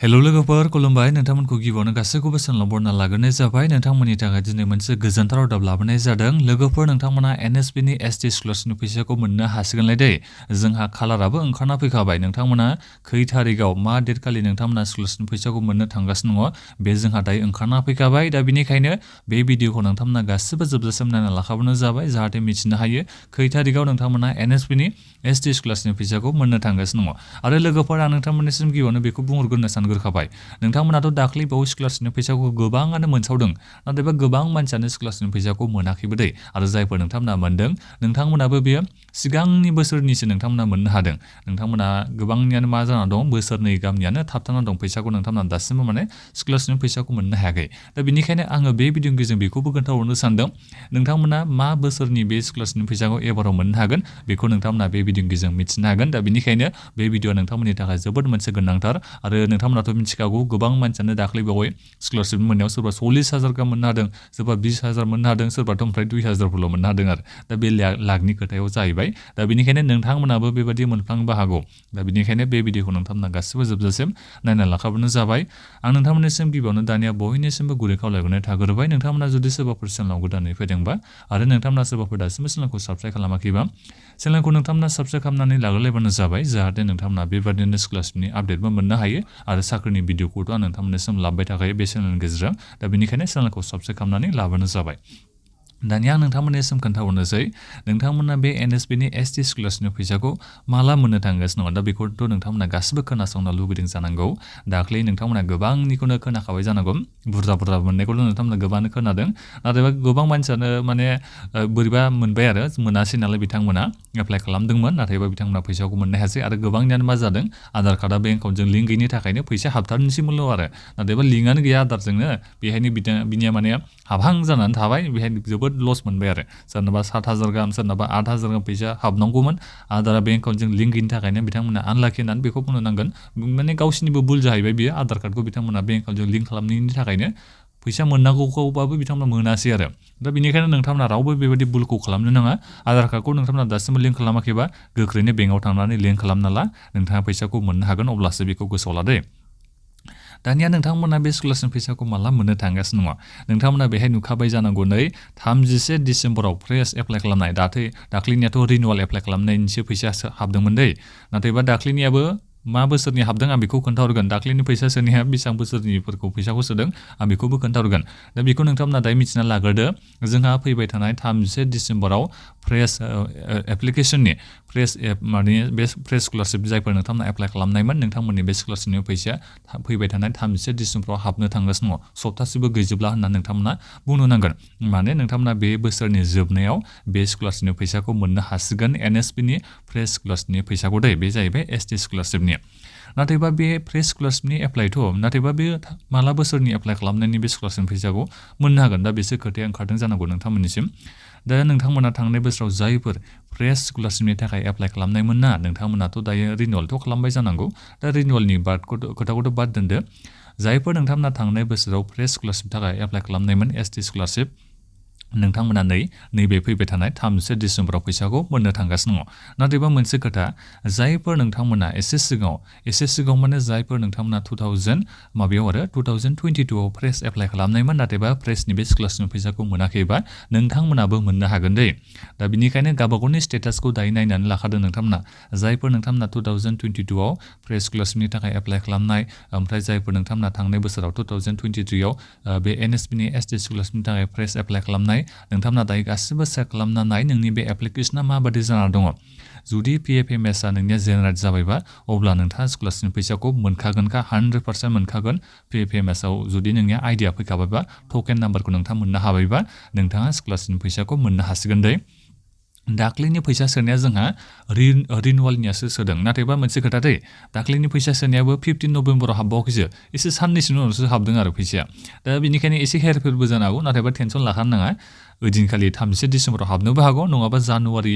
hello लोगोफोर खुलुमबाय नोंथांमोनखौ गिबियावनो गासैखौबो सानलाव बरना लाग्रोनाय जाबाय नोंथांमोननि थाखाय दिनै मोनसे गोजोनथाव रादाब लाबोनाय जादों लोगोफोर नोंथांमोना NSP नि ST स्कलारशिपनि फैसाखौ मोननो हासिगोनलाय दै जोंहा खालाराबो ओंखारना फैखाबाय नोंथांमोना खै थारिखआव मा डेट खालि नोंथांमोना स्कलारशिपनि फैसाखौ मोननो थांगासिनो दङ बे जोंहा दायो ओंखारना फैखाबाय दा बेनिखायनो बे भिडिअखौ नोंथांमोना गासिबो जोबजासिम नायना लाखाबानो जाबाय जाहाथे मिथिनो हायो खै थारिखआव नोंथांमोना NSP नि ST स्कलारशिपनि फैसाखौ मोननो थांगासिनो दङ आरो लोगोफोर आं नोंथांमोननिसिम गिबियावनो बेखौ बुंहरग्रोनो सानग्रोखाबाय नोंथांमोनाथ' दाख्लै बावै स्कलारशिपनि फैसाखौ गोबाङानो मोनसावदों नाथायबा गोबां मानसियानो स्कलारशिपनि फैसाखौ मोनाखैबो दै आरो जायफोर नोंथांमोना मोनदों नोंथांमोनाबो बेयो सिगांनि बोसोरनिसो नोंथांमोना मोननो हादों नोंथांमोना गोबांनियानो मा जाना दं बोसोरनै गाहामनियानो थाबथाना दं फैसाखौ नोंथांमोना दासिमबो माने स्कलारशिपनि फैसाखौ मोननो हायाखै दा बेनिखायनो आङो बे भिडिअनि गेजेरजों बेखौबो खोन्थाहरनो सानदों नोंथांमोना मा बोसोरनि बे स्कलारशिपनि फैसाखौ एबाराव मोननो हागोन बेखौ नोंथांमोना बे भिडिअनि गेजेरजों मिथिनो हागोन दा बेनिखायनो बे भिडिअआ नोंथांमोननि थाखाय जोबोद मोनसे गोनांथार आरो नोंथांमोनाथ' मिथिखागौ गोबां मानसियानो दाख्लै बावै स्कलारशिप मोननायाव सोरबा 40,000 गाहाम मोननो हादों सोरबा 20,000 मोननो हादों सोरबाथ' ओमफ्राय 2,000फोरल' मोननो हादों आरो दा बे लाखनि खोथायाव जाहैबाय दा बेनिखायनो नोंथांमोनाबो बेबायदि मोनफ्लांनोबो हागौ दा बेनिखायनो बे भिडिअखौ नोंथांमोना गासिबो जोबजासिम नायना लाखाबानो जाबाय आं नोंथांमोननिसिम गिबियावनो दानिया बयनिसिमबो गुरै खावलायहरनाय थाग्रोबाय नोंथांमोना जुदि सोरबाफोर चेनेलाव गोदानै फैदोंबा आरो नोंथांमोना सोरबाफोर दासिमबो चेनेलखौ साबस्क्राइब खालामाखैबा चेनेलखौ नोंथांमोना साबस्क्राइब खालामनानै लाग्रोलायबानो जाबाय जाहाथे नोंथांमोना बेबादिनो स्कलारशिपनि आपडेटबो मोननो हायो आरो साख्रिनि भिडिअखौथ' आं नोंथांमोननिसिम लाबोबाय थाखायो बे चेनेलनि गेजेरजों दा बेनिखायनो चेनेलखौ साबस्क्राइब खालामनानै लाबानो जाबाय दानिया आं नोंथांमोननिसिम खोन्थाहरनोसै नोंथांमोना बे NSP नि ST स्कलारशिपनि फैसाखौ माला मोननो थांगासिनो दङ दा बेखौथ' नोंथांमोना गासिबो खोनासंनो लुबैदों जानांगौ दाख्लै नोंथांमोना गोबांनिखौनो खोनाखाबाय जानांगौ बुरजा मोननायखौल' नोंथांमोना गोबाङानो खोनादों नाथायबा गोबां मानसियानो माने बोरैबा मोनबाय आरो मोनासै नालाय बिथांमोना एप्लाइ खालामदोंमोन नाथायबा बिथांमोना फैसाखौ मोननो हायासै आरो गोबांनियानो मा जादों आधार कार्डआ बेंक एकाउन्टजों लिंक गैयिनि थाखायनो फैसा हाबथारनोसैमोनल' आरो नाथायबा लिंकआनो गैया आधारजोंनो बेहायनो बिनिया माने हाबहां जानानै थाबाय बेहाय जोबोद लस मोनबाय आरो सोरनाबा 7,000 गाहाम सोरनाबा 8,000 गाहाम फैसा हाबनांगौमोन आधारा बेंक एकाउन्टजों लिंक गैयिनि थाखायनो बिथांमोना आनलाखि होननानै बेखौ बुंनो नांगोन माने गावसिनिबो भुल जाहैबाय बियो आधार कार्डखौ बिथांमोना बेंक एकाउन्टजों लिंक खालामनायनि थाखायनो फैसा मोननांगौखौबाबो बिथांमोना मोनासै आरो दा बेनिखायनो नोंथांमोना रावबो बेबायदि भुलखौ खालामनो नाङा आधार कार्डखौ नोंथांमोना दासिमबो लिंक खालामाखैबा गोख्रैनो बेंकआव थांनानै लिंक खालामना ला नोंथाङा फैसाखौ मोननो हागोन अब्लासो बेखौ गोसोआव लादो दानिया नोंथांमोना बे स्कलारशिप फैसाखौ माला मोननो थांगासिनो दङ नोंथांमोना बेहाय नुखाबाय जानांगौ नै 31 डिसेम्बराव फ्रेस एप्लाइ खालामनाय दाख्लैनियाथ' रिनिउवेल एप्लाइ खालामनायनिसो फैसा हाबदोंमोन दै नाथायबा दाख्लैनियाबो मा बोसोरनि हाबदों आं बेखौ खोन्थाहरगोन दाख्लैनि फैसा सोनाया बेसेबां बोसोरनिफोरखौ फैसाखौ सोदों आं बेखौबो खोन्थाहरगोन दा बेखौ नोंथांमोना दायो मिथिना लाग्रोदो जोंहा फैबाय थानाय 31 डिसेम्बराव फ्रेस एप्लिकेसननि फ्रेस माने बे फ्रेस स्कलारशिप जायफोर नोंथांमोना एप्लाइ खालामनायमोन नोंथांमोननि बे स्कलारशिपनि फैसाया फैबाय थानाय 31 डिसेम्बराव हाबनो थांगासिनो दङ सप्तासेबो गैजोबला होनना नोंथांमोना बुंनो नांगोन माने नोंथांमोना बे बोसोरनि जोबनायाव बे स्कलारशिपनि फैसाखौ मोननो हासिगोन NSP नि फ्रेस स्कलारशिपनि फैसाखौ दै बे जाहैबाय ST स्कलारशिपनि नाथायबा बे फ्रेस स्कलारशिपनि एप्लाइथ' नाथायबा बे माला बोसोरनि एप्लाइ खालामनायनि बे स्कलारशिपनि फैसाखौ मोननो हागोन दा बेसो खोथाया ओंखारदों जानांगौ नोंथांमोननिसिम दा नोंथांमोना थांनाय बोसोराव जायफोर फ्रेस स्कलारशिपनि थाखाय एप्लाइ खालामनायमोन ना नोंथांमोनाथ' दायो रिनिउवेलथ' खालामबाय जानांगौ दा रिनिउवेलनि खोथाखौथ' बाद दोनदो जायफोर नोंथांमोना थांनाय बोसोराव फ्रेस स्कलारशिपनि थाखाय एप्लाइ खालामनायमोन ST स्कलारशिप नोंथांमोना नैबे फैबाय थानाय 31 डिसेम्बराव फैसाखौ मोननो थांगासिनो दङ नाथायबा मोनसे खोथा जायफोर नोंथांमोना एसे सिगाङाव माने जायफोर नोंथांमोना 2022आव फ्रेस एप्लाइ खालामनायमोन नाथायबा फ्रेसनि बे स्कलारशिपनि फैसाखौ मोनाखैबा नोंथांमोनाबो मोननो हागोन दै दा बेनिखायनो गावबागावनि स्टेटासखौ दायो नायनानै लाखादों नोंथांमोना जायफोर नोंथांमोना 2022आव फ्रेस स्कलारशिपनि थाखाय एप्लाइ खालामनाय ओमफ्राय जायफोर नोंथांमोना थांनाय बोसोराव 2023आव बे NSP नि ST स्कलारशिपनि थाखाय फ्रेस एप्लाइ खालामनाय नोंथांमोना दायो गासिबो चेक खालामना नाय नोंनि बे एप्लिकेसना माबादि जाना दङ जुदि PFMSआ नोंनिया जेनेरेट जाबायबा अब्ला नोंथाङा स्कलारशिपनि फैसाखौ मोनखागोनखा 100% मोनखागोन PFMSआव जुदि नोंनिया आइडिया फैखाबायबा टकेन नाम्बारखौ नोंथाङा मोननो हाबायबा नोंथाङा स्कलारशिपनि फैसाखौ मोननो हासिगोन दै दाख्लैनि फैसा सोनाया जोंहा रिनिउवेलनियासो सोदों नाथायबा मोनसे खोथा दै दाख्लैनि फैसा सोनायाबो 15 नभेम्बराव हाबबावाखैसो एसे साननैसोनि उनावसो हाबदों आरो फैसाया दा बेनिखायनो एसे हेरफेरबो जानो हागौ नाथायबा टेनसन लाखानो नाङा ओइदिनखालि 31 डिसेम्बराव हाबनोबो हागौ नङाबा जानुवारि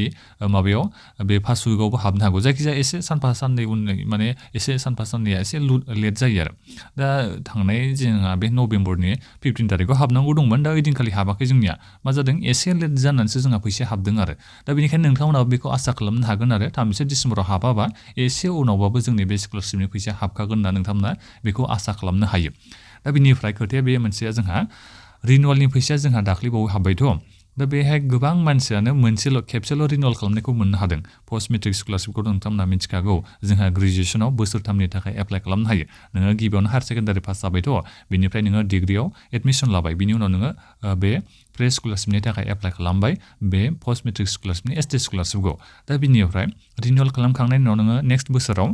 माबायाव बे फार्स्ट उइकआवबो हाबनो हागौ जायखिजाया एसे सानफा साननै उननै माने एसे सानफा साननैया एसे लेट जायो आरो दा थांनाय जोंहा बे नभेम्बरनि 15 थारिखआव हाबनांगौ दंमोन दा ओइदिनखालि हाबाखै जोंनिया मा जादों एसे लेट जानानैसो जोंहा फैसा हाबदों आरो दा बेनिखायनो नोंथांमोनाबो बेखौ आसा खालामनो हागोन आरो 31 डिसेम्बराव हाबाबा एसे उनावबाबो जोंनि बे स्कलारशिपनि फैसा हाबखागोन होनना नोंथांमोना बेखौ आसा खालामनो हायो दा बिनिफ्राय खोथाया बे मोनसेया जोंहा रिनिउवेलनि फैसाया जोंहा दाख्लैबावै हाबबायथ' दा बेहाय गोबां मानसियानो खेबसेल' रिनिउवेल खालामनायखौ मोननो हादों पस्ट मेट्रिक स्कलारशिपखौ नोंथांमोना मिथिखागौ जोंहा ग्रेजुवेसनाव बोसोरथामनि थाखाय एप्लाइ खालामनो हायो नोङो गिबियावनो हायार सेकेन्डारि पास जाबायथ' बिनिफ्राय नोङो डिग्रियाव एडमिसन लाबाय बिनि उनाव नोङो बे प्रे स्कलारशिपनि थाखाय एप्लाइ खालामबाय बे पस्ट मेट्रिक स्कलारशिपनि एसटि स्कलारशिपखौ दा बिनिफ्राय रिनिउवेल खालामखांनायनि उनाव नोङो नेक्स्ट बोसोराव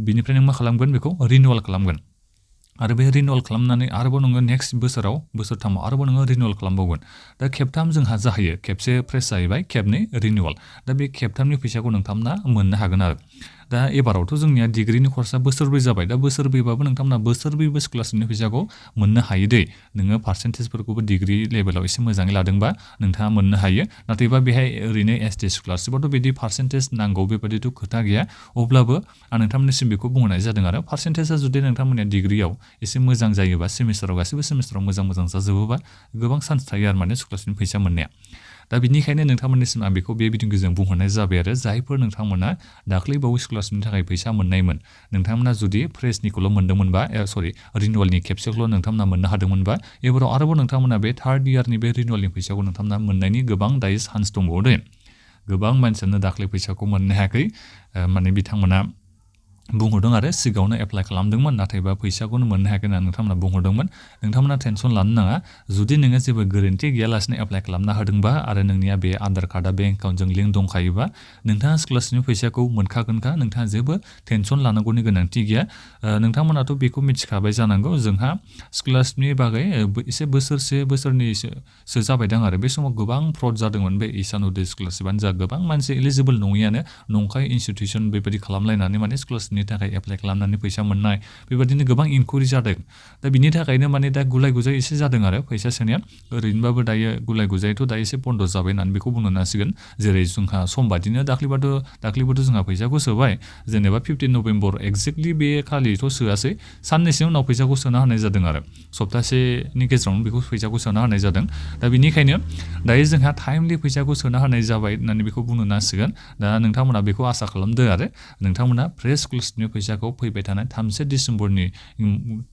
बिनिफ्राय नों मा खालामगोन बेखौ रिनिउवेल खालामगोन आरो बे रिनिउवेल खालामनानै आरोबाव नोङो नेक्स्ट बोसोरथामाव आरोबाव नोङो रिनिउवेल खालामबावगोन दा खेबथाम जोंहा जाहैयो खेबसे फ्रेस जाहैबाय खेबनै रिनिउवेल दा बे खेबथामनि फैसाखौ नोंथांमोना मोननो हागोन आरो दा एबारावथ' जोंनिया डिग्रिनि कर्सआ बोसोरब्रै जाबाय दा बोसोरब्रैबाबो नोंथांमोना बोसोरब्रैबो स्कलारशिपनि फैसाखौ मोननो हायो दै नोङो पार्सेन्टेजफोरखौबो डिग्रि लेभेलाव एसे मोजाङै लादोंबा नोंथाङा मोननो हायो नाथायबा बेहाय ओरैनो एसटि स्कलारशिपआवथ' बिदि पार्सेन्टेज नांगौ बेबादिथ' खोथा गैया अब्लाबो आं नोंथांमोननिसिम बेखौ बुंनाय जादों आरो पार्सेन्टेजआ जुदि नोंथांमोननिया डिग्रियाव एसे मोजां जायोबा सेमिस्टाराव गासैबो सेमिस्टाराव मोजां जाजोबोबा गोबां चान्स थायो आरो माने स्कलारशिपनि फैसा मोननाया दा बिनिखायनो नोंथांमोननिसिम आं बेखौ बे बिदिंजों बुंहरनाय जाबाय आरो जायफोर नोंथांमोना दाख्लै बावै स्कलारशिपनि थाखाय फैसा मोननायमोन नोंथांमोना जुदि फ्रेसनिखौल' मोनदोंमोनबा रिनिउवेलनि खेबसेखौल' नोंथांमोना मोननो हादोंमोनबा एबाराव आरोबाव नोंथांमोना बे थार्ड इयारनि बे रिनिउवेलनि फैसाखौ नोंथांमोना मोननायनि गोबां दायो चान्स दंबावो दे गोबां मानसियानो दाख्लै फैसाखौ मोननो हायाखै माने बिथांमोना बुंहरदों आरो सिगाङावनो एप्लाइ खालामदोंमोन नाथायबा फैसाखौनो मोननो हायाखै होनना नोंथांमोना बुंहरदोंमोन नोंथांमोना टेनसन लानो नाङा जुदि नोङो जेबो गोरोन्थि गैयालासिनो एप्लाइ खालामना होदोंबा आरो नोंनिया बे आधार कार्डआ बेंक एकाउन्टजों लिंक दंखायोबा नोंथाङा स्कलारशिपनि फैसाखौ मोनखागोनखा नोंथाङा जेबो टेनसन लानांगौनि गोनांथि गैया नोंथांमोनाथ' बेखौ मिथिखाबाय जानांगौ जोंहा स्कलारशिपनि बागै एसे बोसोरनैसो जाबायदां आरो बे समाव गोबां फ्रड जादोंमोन बे ईशान उदय स्कलारशिपआनो जा गोबां मानसि एलिजिबोल नङियानो नंखाय इनस्टिटिउसन बेबायदि खालामलायनानै माने स्कलारशिपनि थाखाय एप्लाइ खालामनानै फैसा मोननाय बेबायदिनो गोबां इनकुवेरि जादों दा बिनि थाखायनो माने दा गुलाय गुजाय एसे जादों आरो फैसा सोनाया ओरैनोबाबो दायो गुलाय गुजायथ' दा एसे बन्द' जाबाय होननानै बेखौ बुंनो नांसिगोन जेरै जोंहा सम बादिनो दाख्लैबोथ' जोंहा फैसाखौ सोबाय जेनेबा 15 नभेम्बर एक्जेक्टलि बे खालिथ' सोआसै साननैसो उनाव फैसाखौ सोना होनाय जादों आरो सप्तासेनि गेजेरावनो बेखौ फैसाखौ सोना होनाय जादों दा बिनिखायनो दायो जोंहा टाइमलि फैसाखौ सोना होनाय जाबाय होननानै बेखौ बुंनो नांसिगोन दा नोंथांमोना बेखौ आसा खालामदो आरो नोंथांमोना फ्रेस स्कलारशिपनि फैसाखौ फैबाय थानाय 31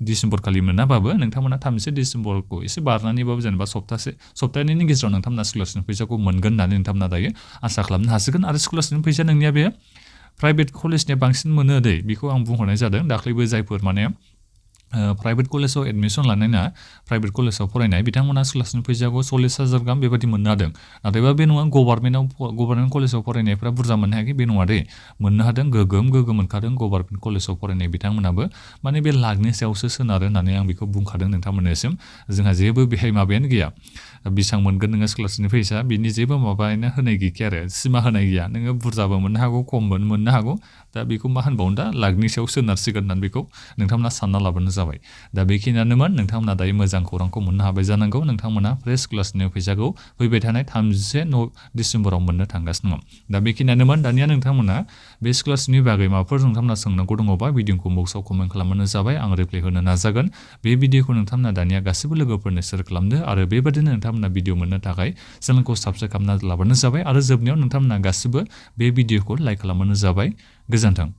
डिसेम्बर खालि मोनाबाबो नोंथांमोना 31 डिसेम्बरखौ एसे बारनानैबाबो जेनेबा सप्तानैनि गेजेराव नोंथांमोना स्कलारशिपनि फैसाखौ मोनगोन होननानै नोंथांमोना दायो आसा खालामनो हासिगोन आरो स्कलारशिपनि फैसाया नोंनिया बे प्राइभेट कलेजनिया बांसिन मोनो दै बेखौ आं बुंहरनाय जादों दाख्लैबो जायफोर माने प्राइभेट कलेजाव एडमिसन लानायना प्राइभेट कलेजाव फरायनाय बिथांमोना स्कलारशिपनि फैसाखौ 40,000 गाहाम बेबायदि मोननो हादों नाथायबा बे नङा गभर्नमेन्ट कलेजाव फरायनायफ्रा बुरजा मोननो हायाखै बे नङा दे मोननो हादों गोगोम मोनखादों गभर्नमेन्ट कलेजाव फरायनाय बिथांमोनाबो माने बे लाखनि सायावसो सोनारो होननानै आं बेखौ बुंखादों नोंथांमोननिसिम जोंहा जेबो बेहाय माबायानो गैया बेसेबां मोनगोन नोङो स्कलारशिपनि फैसा बिनि जेबो माबायानो होनाय गैखाया आरो सिमा होनाय गैया नोङो बुरजाबो मोननो हागौ खमबो मोननो हागौ दा बेखौ मा होनबावनो दा लाखनि सायाव सोनारसिगोन होननानै बेखौ नोंथांमोना सानना लाबानो जाबाय दा बेखिनियानोमोन नोंथांमोना दायो मोजां खौरांखौ मोननो हाबाय जानांगौ नोंथांमोना फ्रेस स्कलारशिपनि फैसाखौ फैबाय थानाय 31 डिसेम्बराव मोननो थांगासिनो दङ दा बेखिनियानोमोन दानिया नोंथांमोना बे स्कलारशिपनि बागै माबाफोर नोंथांमोना सोंनांगौ दङबा भिडिअखौ बक्सआव कमेन्ट खालामबानो जाबाय आं रिप्लाइ होनो नाजागोन बे भिडिअखौ नोंथांमोना दानिया गासैबो लोगोफोरनो शेयार खालामदो आरो बेबादिनो नोंथांमोना भिडिअ मोननो थाखाय चेनेलखौ साबस्क्राइब खालामना लाबानो जाबाय आरो जोबनायाव नोंथांमोना गासैबो बे भिडिअखौ लाइक खालामबानो जाबाय गोजोन्थों